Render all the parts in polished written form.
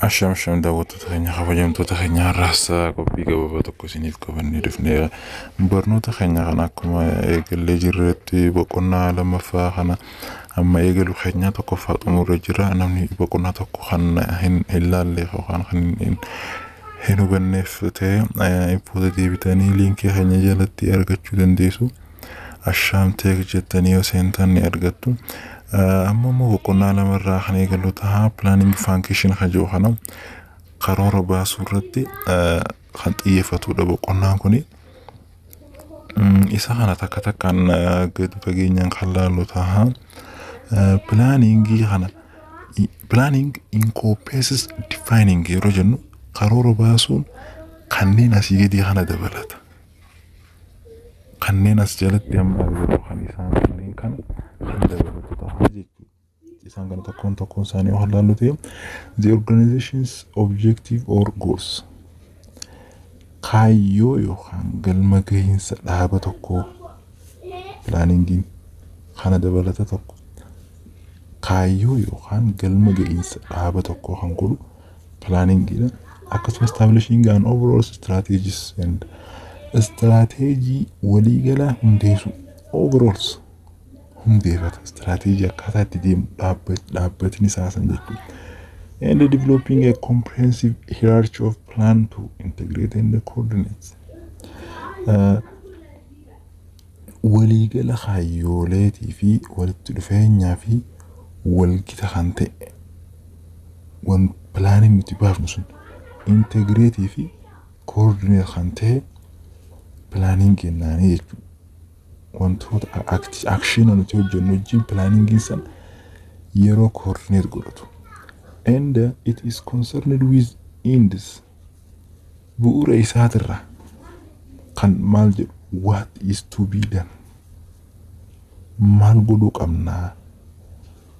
Asham asham, daawwattoota keenya kabajamtoota keenya, har'aas qophii gabaabaa tokko isiniif qabannee dhufneera. Barnoota keenya kana akkuma eegallee jirretti, boqonnaa lammaffaa kana amma eegalu keenya, tokkoffaa xumurre jira. Namni boqonnaa tokko kan hin ilaalleef yookaan kan hin hubanneef ta'e, infoota deebitanii liinkii keenya jalatti argachuu dandeessu. Ashaam Tech jettanii yoo seentan ni argattu. Amma immoo boqonnaa lamarraa kan eegallu ta'a. Planning function kan jedhu kana, karoora baasuu irratti kan xiyyeeffatudha boqonnaan kuni. Isa kana takka takkaan gadi fageenyaan kan laallu ta'a. Planningii kana, planning encompasses defining yeroo jennu, karoora baasuun kanneen asii gadii kana dabalata. Kanneen as jalatti amma argatu kan isaan kanneen kana kan dabalatu ta'a jechuudha. Isaan kana tokkoon tokkoon isaanii yoo ilaallu ta'e, the organization's objective or goals, kaayyoo yookaan galma gahiinsa dhaaba tokkoo planningiin kana dabalata. Tokko, kaayyoo yookaan galma gahiinsa dhaaba tokkoo kan godhu planningiidha. Akkasumas establishing an overall strategies and istirateejii waliigalaa hundeessu, overalls hundeeffata, istirateejii akkaataa itti deemu dhaabbatni isaa san jechuudha. And developing a comprehensive hierarchy of plan to integrate and coordinate. Waliigala kaayyooleetii fi walitti dhufeenyaa fi walgita kan ta'e, wan planiin nuti baafnu sun integrate fi coordinate kan ta'e planning kennaanii jechuudha. Wantoota actiona nuti hojjennu wajjin planningiin sana yeroo coordinate godhatu. And it is concerned with ends, bu'uura isaatirra kan maal jedhu, what is to be done, maal godhuu qabnaa,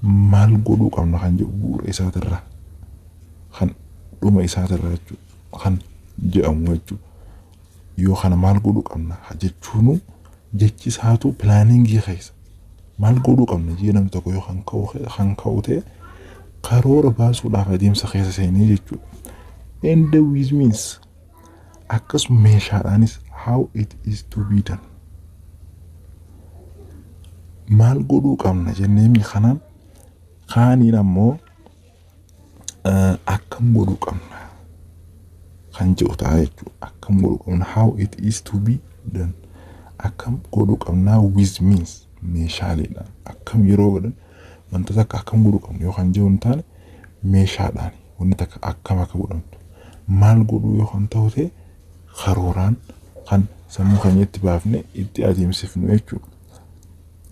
maal godhuu qabna kan jedhu, bu'uura isaatirra kan dhuma isaatirra jechuudha kan jedhamu jechuudha. Yoo kana maal godhuu qabna jechuunu, jechi isaatu planningii keessa maal godhuu qabna jee namni tokko yoo kan ka'u ta'e, karoora baasuudhaaf adeemsa keessa seenee jechuudha. And with means, akkasuma meeshaadhaanis, how it is to be done. Maal godhuu qabna jennee kanaan kaaniin ammoo akkam godhuu qabna kan jedhu ta'a jechuudha. Akkam godhuu qabna, how it is to be done. Akkam godhuu qabnaa with means, meeshaaleedhaan akkam yeroo godhan, wanta takka akkam godhuu qabna yoo kan jedhu hin taane, meeshaadhaan wanni takka akkam akka godhamtu, maal godhuu yoo kan ta'u ta'e, karooraan kan sammuu keenyatti baafne itti adeemsifnu jechuudha.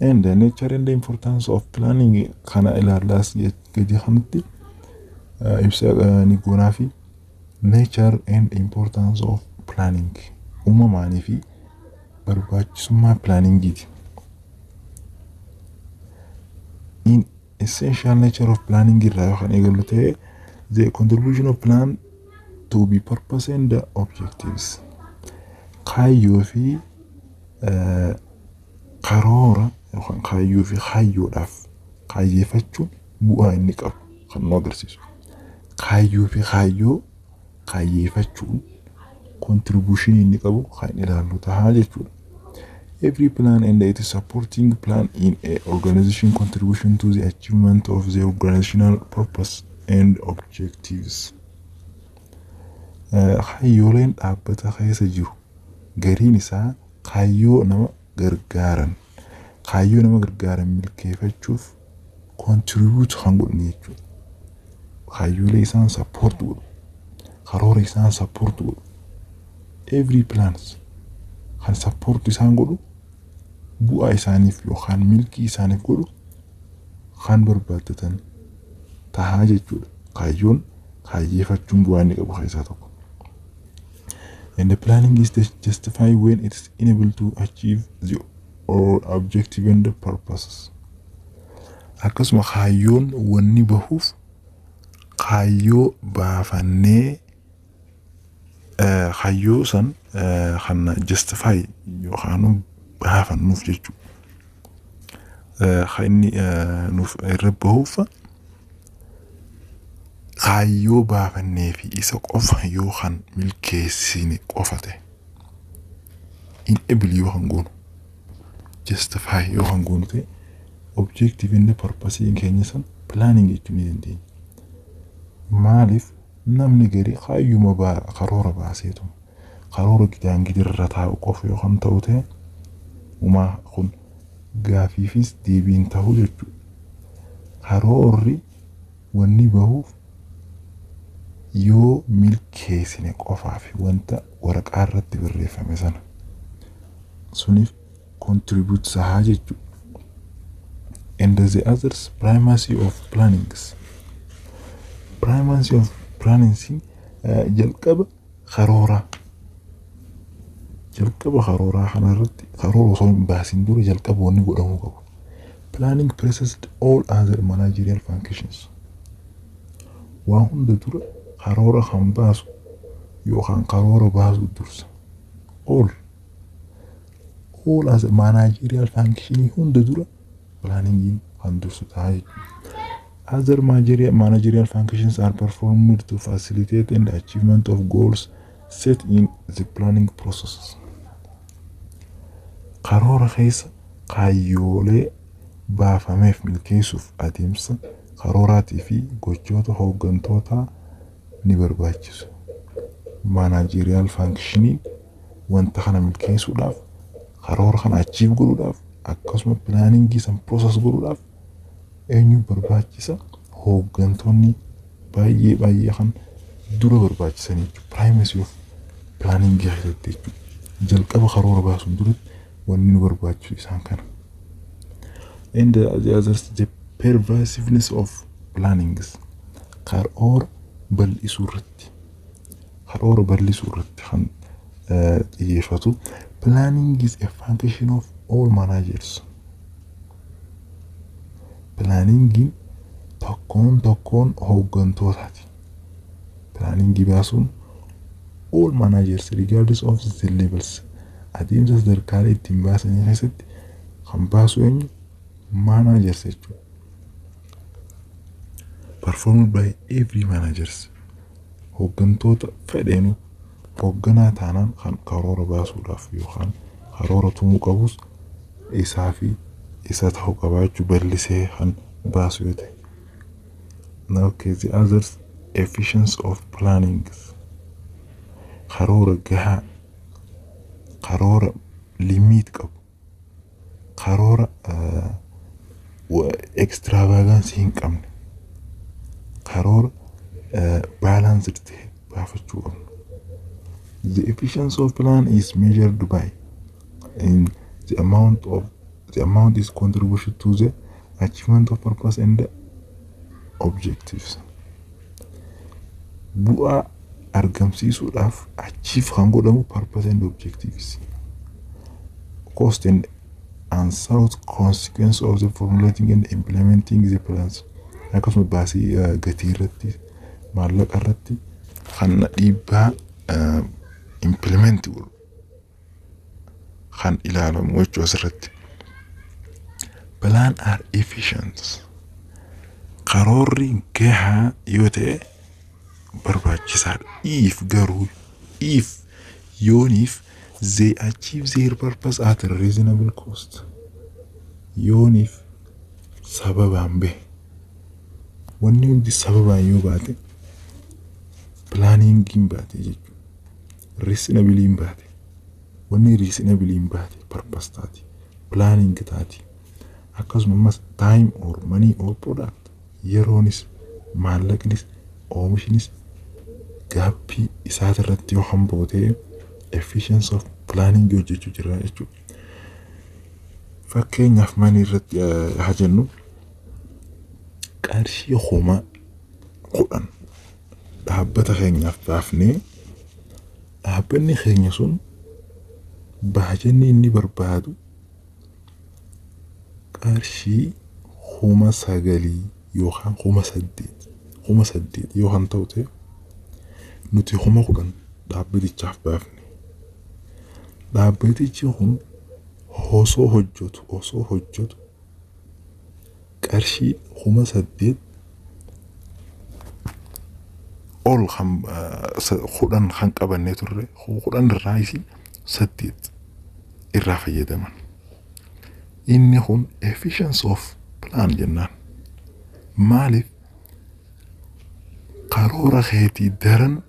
And the nature and the importance of planning kana ilaallaas gadi kanatti ibsa ni goonaa fi nature and importance of planning, uumamaanii fi barbaachisummaa planningiiti. In essential nature of planning irraa yoo kan eegallu ta'e, the contribution of plan to be purpose and the objectives, kaayyoo fi karoora yookaan kaayyoo fi kaayyoodhaaf kaayyeeffachuun bu'aa inni qabu kan nu agarsiisu. Kaayyoo fi kaayyoo kaayyeeffachuun contribution inni qabu kan ilaallu ta'a jechuudha. Every plan and its supporting plan in a organization contribution to the achievement of the organizational purpose and objectives. Kaayyooleen dhaabbata keessa jiru gariin isaa kaayyoo nama gargaaran milkeeffachuuf contribute kan godhan jechuudha. Kaayyoolee isaan support godhu, karoora isaan support godhu, every plans kan support isaan godhu, bu'aa isaaniif yookaan milkii isaaniif godhu kan barbaaddatan tahaa jechuudha. Kaayyoon kaayyeeffachuun bu'aa inni qabu keessaa tokko. And the planning is justified when it is able to achieve the or objective and the purposes. Akkasuma kaayyoon wanni bahuuf, kaayyoo baafannee kaayyoo san kan justify yookaan baafannuuf jechuudha. Kan inni nuuf irra bahuuf Kaayyoo baafannee fi isa qofa yoo kan milkeessine qofa ta'e, enable yoo kan goonu, justify yoo kan goonu ta'e, objective inni purpose keenya san planning jechuu ni dandeenya. Maaliif? Namni garii kaayyuma karoora baaseetu karoora gidaan gidirra taa'u qofa yoo kan ta'u ta'e, umaa kun gaafiifis deebiin ta'uu jechuudha. Karoorri wanni bahuuf yoo milkeessine qofaaf wanta waraqaa irratti barreeffame sana suniif contribute sahaa jechuudha. And the others, primacy of plannings. Primacy of plannings, jalqaba karooraa. Jalqaba karooraa kanarratti karoora osoo hin baasin dura jalqaba wanni godhamuu qabu. Planning precedes all other managerial functions. Waa hunda dura karoora kan baasu yookaan karoora baasu dursa. All other managerial function hunda dura planning kan dursu ta'a jechuudha. Other managerial functions are performed to facilitate and achievement of goals set in the planning processes. Karoora keessa kaayyoolee baafameef milkeessuuf adeemsa karooraatii fi gochoota hooggantootaa ni barbaachisu. Managerial functioniin wanta kana milkeessuudhaaf, karoora kana achieve godhuudhaaf, akkasuma planningii san process godhuudhaaf eenyu barbaachisa? Hooggantoonni baay'ee baay'ee kan dura barbaachisan jechuudha. Primacy of planningii keessatti jechuudha. Jalqaba karoora baasuun duratti wanni nu barbaachisu isaan kana. And the others, the pervasiveness of plannings, karoora bal'isuu irratti, karoora bal'isuu irratti kan xiyyeeffatu. Planning is a function of all managers. Planningiin tokkoon tokkoon hooggantootaati. Planningii baasuun all managers regardless of the levels, adeemsa sadarkaalee ittiin baasanii keessatti kan baasu eenyu? Managers jechuudha. Performed by every managers, hooggantoota fedheenu hoogganaa taanaan kan karoora baasuudhaaf yookaan karoora tumuu qabus isaa fi isa ta'uu qabaachuu bal'isee kan baasu yoo ta'e. Okay, the others, efficiency of planning, karoora gahaa, karoora limit qabu, karoora extravagance hin qabne, karoora balanced ta'e baafachuu qabna. The efficiency of plan is measured by in the amount of the amount is contribution to the achievement of purpose and objectives. Bu'aa argamsiisuudhaaf achieve kan godhamu purpose and objectives. Cost and unsought consequence of the formulating and implementing the plans. Akkasuma baasii gatii irratti, maallaqa irratti kan dhiibbaa implement godhu kan ilaalamu jechuu asirratti. Plan are efficient. Karoorri gahaa yoo ta'e barbaachisaadha. If garuu, if yooniif they achieve their purpose at a reasonable cost. Yooniif sababaan bahe. Wanni hundi sababaan yoo baate, planningiin baate jechuudha. Reasonableiin baate. Wanni reasonableiin baate purpose taati. Planning taati. Akkasuma ammas time or money or product, yeroonis, maallaqnis, oomishnis gaappii isaatirratti yoo hamboo ta'e efficiency of planning hojjechuu jira jechuudha. Fakkeenyaaf money irratti haa jennu, qarshii 10,000 dhaabbata keenyaaf baafnee, dhaabbanni keenya sun baajanni inni barbaadu qarshii 9,000 yookaan 8,000, 8,000 yoo kan ta'u ta'e, nuti 10,000 dhaabbatichaaf baafne. Dhaabbatichi kun osoo hojjetu qarshii 8,000 Ol kan 10 kan qabannee turre, 10 irraa isi saddeet irraa fayyadaman. Inni kun efficiency of plan jennaan. Maaliif? Karoora keetii daran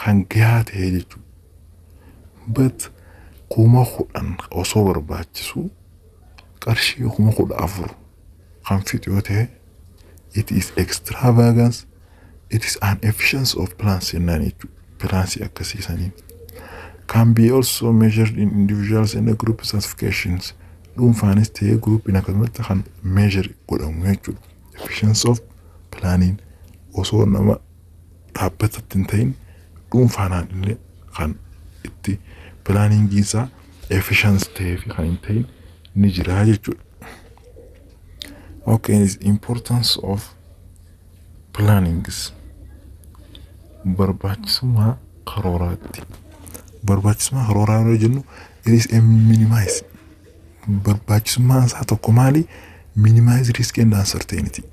kan gahaa ta'e jechuudha. But 10,000 osoo barbaachisu qarshii 14,000 kan fixu yoo ta'e, it is extravagance, it is an efficiency of plans jennaan jechuudha. Plans akkasiisaniin. Can be also measured in individuals and group satisfactions. Dhuunfaanis ta'ee groupiin akkasumatti kan measure godhamu jechuudha. Efficiency of planning osoo nama dhaabbatatti hin ta'in dhuunfaanaan illee kan itti planningiin isaa efficiency ta'ee fi kan hin ta'in ni jira jechuudha. Okay, is importance of plannings, barbaachisummaa karooraatti. Barbaachisummaa karooraa yeroo jennu, it is a minimize. Barbaachisummaan isaa tokko maali? Minimize risk and uncertainty.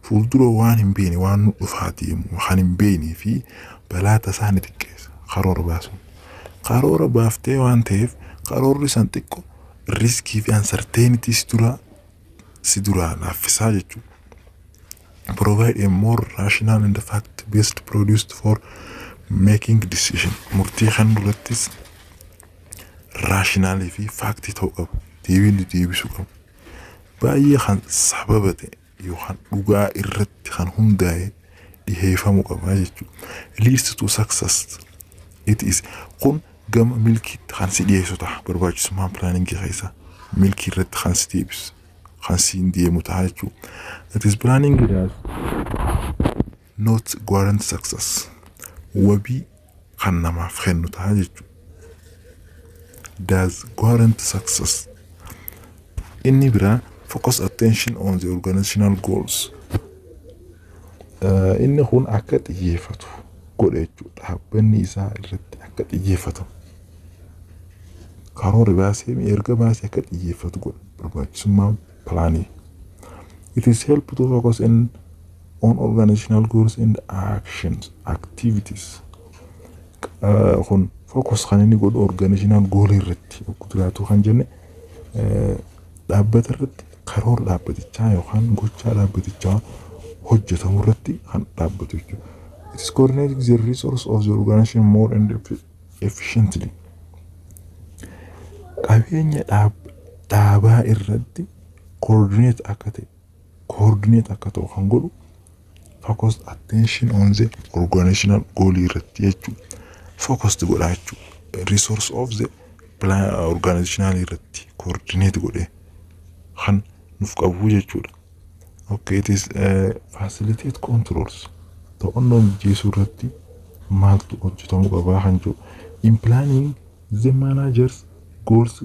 Fuuldura waan hin beekne, waan nu dhufaa deemu kan hin beeknee fi balaa tasaa ni xiqqeessa karoora baasuun. Karoora baaftee waan ta'eef, karoorri san xiqqoo riskii fi uncertainty si duraa laaffisaa jechuudha. Provide a more rational and fact based produced for making decision. Murtii kan durattis rationalii fi factii ta'uu qaba. Deebiin deebisuu qaba. Baay'ee kan sababa ta'e yookaan dhugaa irratti kan hundaa'e dhiheeffamuu qaba jechuudha. Leads to success. It is kun gama milkiitti kan si dhiyeessu ta'a. Barbaachisummaan planningii keessaa milkii irratti kan si deebisu, kan siin deemu ta'a jechuudha. It is planning does not guarantee success. Wabii kan namaaf kennu ta'a jechuudha. Does guarantee success. Inni biraa focus attention on the organizational goals. Inni kun akka xiyyeeffatu godha jechuudha. Dhaabbanni isaa irratti akka xiyyeeffatu. Karoora baasee, erga baasee akka xiyyeeffatu godha. Barbaachisummaan planii. It is help to focus on organizational goals and actions, activities. Kun focus kan inni godhu organizational goal irratti jiraatu kan jenne, dhaabbata irratti, karoora dhaabbatichaa yookaan gochaa dhaabbatichaa hojjetamu irratti kan dhaabbatu jechuudha. It is coordinating the resource of the organization more and efficiently. Qabeenya dhaabaa irratti coordinate akka ta'u kan godhu focus attention on the organizational goal irratti jechuudha. Focused godha jechuudha. Resource of the plan organizational irratti coordinate godhee kan nuuf qabu jechuudha. Okay, it is facilitate controls. To'annoo mijeessuu irratti maaltu hojjetamuu qabaa kan jiru. In planning, the managers goals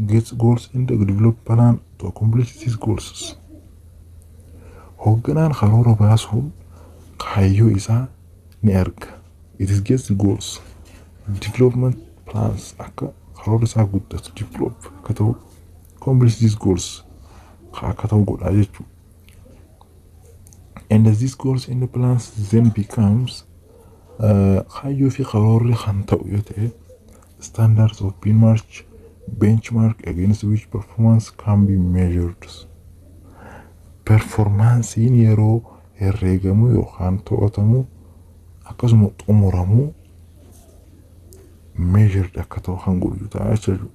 gets goals and develop plan to accomplish these goals. Hoogganaan karoora baasuun kaayyoo isaa ni arga. It is gets goals. Development plans akka karoora isaa guddatu, develop akka ta'u, accomplish these goals akka ta'u godha jechuudha. And these goals and the plans then becomes kaayyoo fi karoorri kan ta'u yoo ta'e, standards of benchmark against which performance can be measured. Performanceiin yeroo herreegamu yookaan to'atamu, akkasuma xumuramu, measured akka ta'u kan godhu ta'a jechuudha.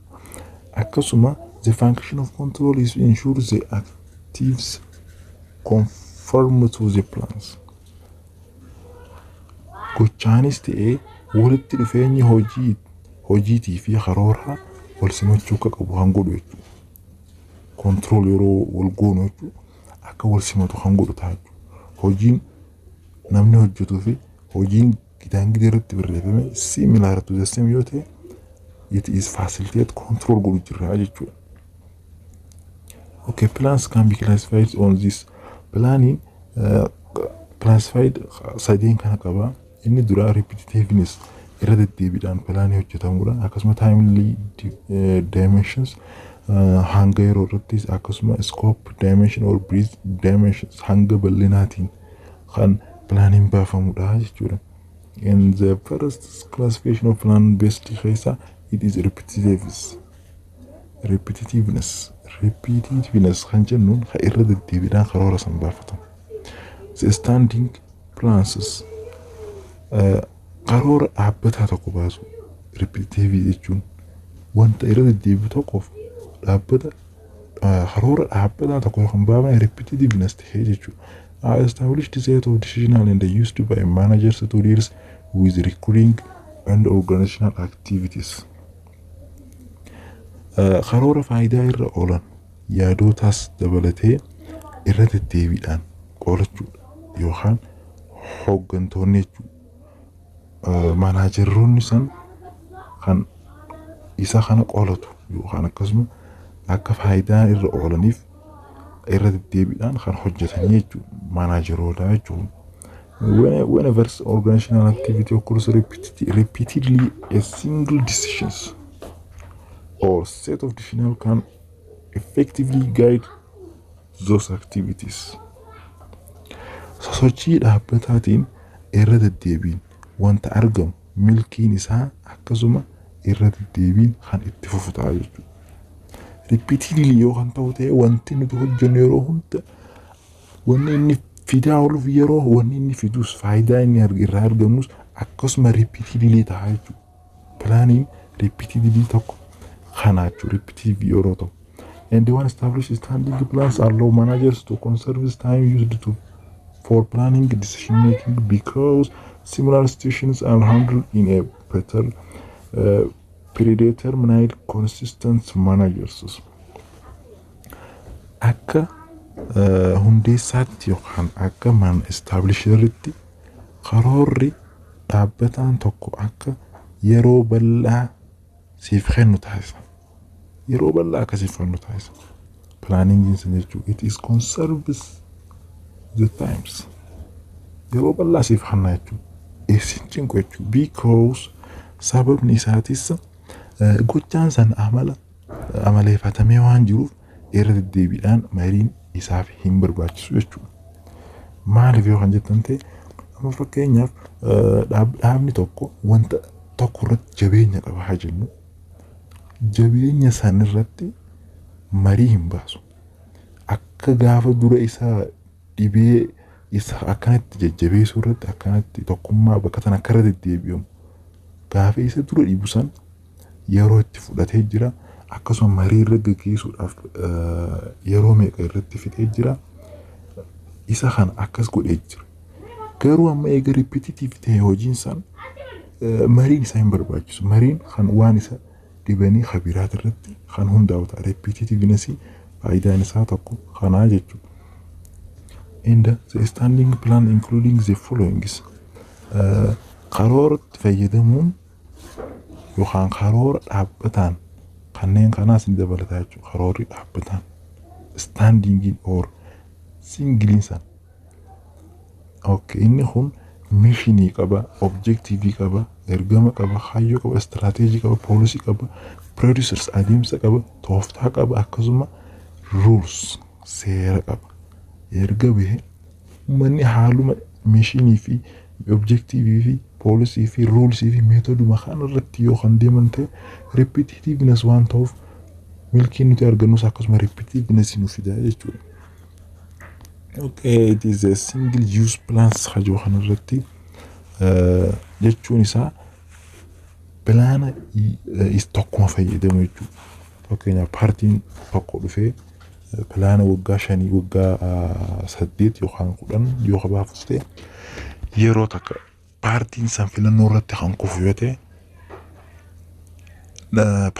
Akkasuma the function of control is to ensure the activities conform to the plans. Gochaanis ta'ee walitti dhufeenyi hojii hojiitii fi karooraa wal simachuu akka qabu kan godhu jechuudha. Control yeroo wal goonu jechuudha. Akka wal simatu kan godhu ta'a jechuudha. Hojiin namni hojjetuu fi hojiin gidaangidee irratti barreeffame similar to the same yoo ta'e, it is facilitate control godhu jirra jechuudha. Okay, plans can be classified on this planning, classified sadeen kana qaba. Inni dura repetitiveness, irra deddeebiidhaan planii hojjetamudha. Akkasuma timely dimensions, hanga yeroo irrattis, akkasuma scope dimension or breadth dimensions, hanga bal'inaatiin kan Planiin baafamudha jechuudha. In the first classification of plan based keessa, it is repetitiveness. Repetitiveness. Repetitiveness kan jennuun kan irra deddeebiidhaan karoora san baafatamu. The standing plans, karoora dhaabbataa tokko baasu. Repetitive jechuun wanta irra deddeebi'u tokkoof dhaabbata karoora dhaabbataa tokko kan baafame repetitiveness ta'ee jechuudha. Established set of decisional and used by managers to deal with recurring and organizational activities. Karoora faayidaa irra oolan yaadotaas dabalatee irra deddeebiidhaan qolachuudha yookaan hooggantoonni jechuudha. Manageroonni san kan isa kana qolatu yookaan akkasuma akka faayidaa irra oolaniif irra deddeebiidhaan kan hojjetanii jechuudha. Manageroota jechuudha. Whenever organizational activity occurs repeatedly, a single decisions or set of decisions can effectively guide those activities. Sosochii dhaabbataatiin irra deddeebiin wanta argamu milkiin isaa akkasuma irra deddeebiin kan itti fufu ta'a jechuudha. Repeatedly yoo kan ta'u ta'e, wanti nuti hojjennu yeroo hunda wanni inni fidaa ooluuf yeroo wanni inni fidus faayidaa inni irraa argannus akkasuma repeatedly ta'a jechuudha. Planiin repeatedly tokko kana jechuudha, repetitive yeroo ta'u. And the one established standing plans allow managers to conserve time used to for planning decision making because similar situations are handled in a better predetermined consistent managers. Akka hundeessaatti yookaan akka man establisheritti karoorri dhaabbataan tokko akka yeroo bal'aa siif kennu taasisa. Yeroo bal'aa akka siif kennu taasisa. Planningiin sun jechuudha. It is conserves the times. Yeroo bal'aa siif kenna jechuudha. Isin cinqu jechuudha. Because sababni isaatis gochaan san amala amaleeffatamee waan jiruuf irra deddeebiidhaan mariin isaaf hin barbaachisu jechuudha. Maaliif yoo kan jettan ta'e, amma fakkeenyaaf dhaabni tokko wanta tokko irratti jabeenya qaba haa jennu. Jabeenya san irratti marii hin baasu. Akka gaafa dura isa dhibee isa akkanatti jajjabeessuu irratti, akkanatti tokkummaa bakka tana akka irra deddeebi'amu gaafa isa dura dhibu san yeroo itti fudhatee jira. Akkasuma marii irra gaggeessuudhaaf yeroo meeqa irratti fixee jira. Isa kana akkas godhee jira. Garuu amma eega repetitive ta'e hojiin san mariin isaa hin barbaachisu. Mariin kan waan isa dhibanii kabiraat irratti kan hundaa'u ta'a. Repetitiveness faayidaan isaa tokko kanaa jechuudha. And the standing plan including the followings. Karooratti fayyadamuun yookaan karoora dhaabbataan kanneen kanaas ni dabalata jechuudha. Karoorri dhaabbataan standing or singleiin san. Okay, inni kun missionii qaba, objectiveii qaba, ergama qaba, kaayyoo qaba, strategyii qaba, policyii qaba, procedures adeemsa qaba, tooftaa qaba, akkasuma rules seera qaba. Erga bahe uummanni haaluma missionii fi objectiveii fi policyii fi rulesii fi methoduma kana irratti yoo kan deeman ta'e, repetitiveness waan ta'uuf milkiin nuti argannus akkasuma repetitiveness nu fida jechuudha. Okay, it is a single use plans hajoo kanarratti jechuun isaa plana tokkuma fayyadamu jechuudha. Fakkeenyaaf, paartiin tokko dhufee plana waggaa 5, waggaa 8 yookaan 10 yoo qabaafus ta'e, yeroo takka paartiin san filannoo irratti kan kufu yoo ta'e,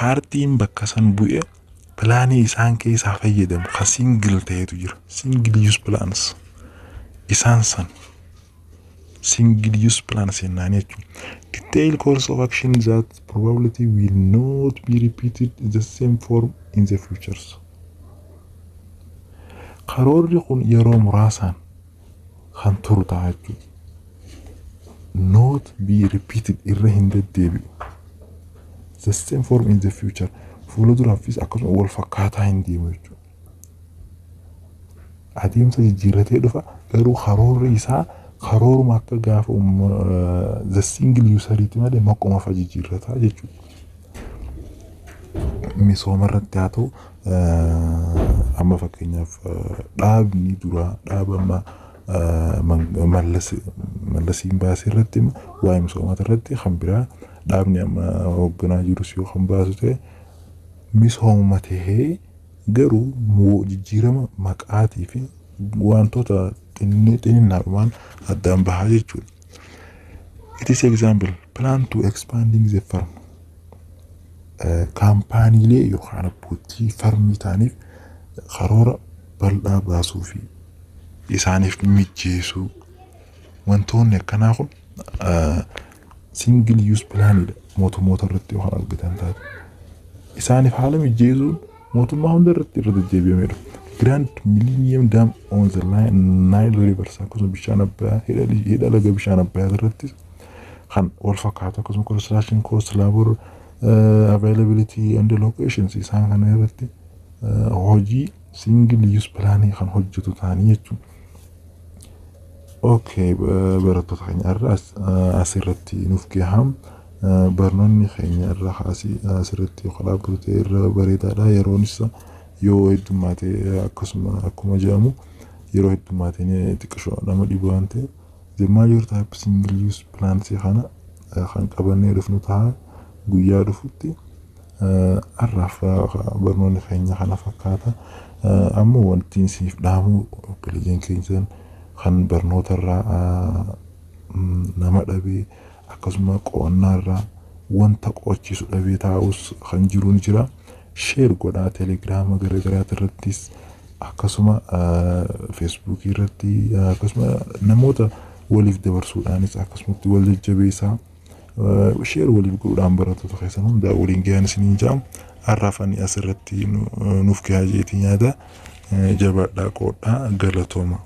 paartiin bakka san bu'e planii isaan keessaa fayyadamu kan single ta'etu jira. Single use plans. Isaan san single use plans jennaan jechuudha. Detailed course of action that probability will not be repeated in the same form in the futures. Karoorri kun yeroo muraasaan kan turu ta'a jechuudha. Not be repeated, irra hin deddeebi'u. The same form in the future. Fuula duraafis akkasuma wal fakkaataa hin deemu jechuudha. Adeemsa jijjiirratee dhufa, garuu karoorri isaa Karooruma akka gaafa the single useriiti malee maquma fa'a jijjiirrataa jechuudha. Misooma irratti haa ta'u, amma fakkeenyaaf dhaabni duraa dhaaba amma Mallasiin baasee irratti, waa'ee misoomaa irratti, kan biraa dhaabni amma hoogganaa jirus yoo kan baasu ta'e, misooma tahee garuu jijjiirama maqaatii fi wantoota xixinnaadhumaan addaan bahaa jechuudha. It is example plan to expanding the firm. Kaampaaniilee yookaan abbootii farmii ta'aniif karoora bal'aa baasuu fi isaaniif mijeessuu, wantoonni akkanaa kun single use planidha mootummoota irratti yoo argatan taate. Isaaniif haala mijeessuun mootummaa hunda irratti irra deddeebi'amedha. Grand Millennium Dam on the Nile River, akkasuma bishaan Abbayyaa, hidha laga bishaan Abbayyaa irratti kan wal fakkaatu, akkasuma construction cost, labor availability and locations, isaan kana irratti hojii single use planii kan hojjetu ta'anii jechuudha. Okay, barattoota keenya, irra asirratti nuuf gaham. Barnoonni keenya irra asirratti yoo dhaabbatu ta'e irra bareedaadha. Yeroon isa yoo heddummaate, akkasuma akkuma jedhamu, yeroo heddummaate xiqqishoo nama dhibu waan ta'eef, the major type single use plans kana kan qabannee dhufnu ta'a guyyaa dhufutti. Har'aaf barnoonni keenya kana fakkaata. Ammoo wanti isiniif dhaamu, obboleeyyan keessan kan barnoota irraa nama dhabee, akkasuma qo'annaa irraa wanta qo'achiisu dhabee taa'us kan jiru ni jira. Share godhaa Telegiraama garaagaraa irrattis, akkasuma Feesbuukii irratti, akkasuma namoota waliif dabarsuudhaanis, akkasumatti wal jajjabeessaa, share waliif godhuudhaan barattoota keessan hundaa waliin gahan isiniin jedhamu. Har'aaf ani asirratti nuuf gahaa jeetii nyaata. Jabaadhaa, qoodhaa, galatooma.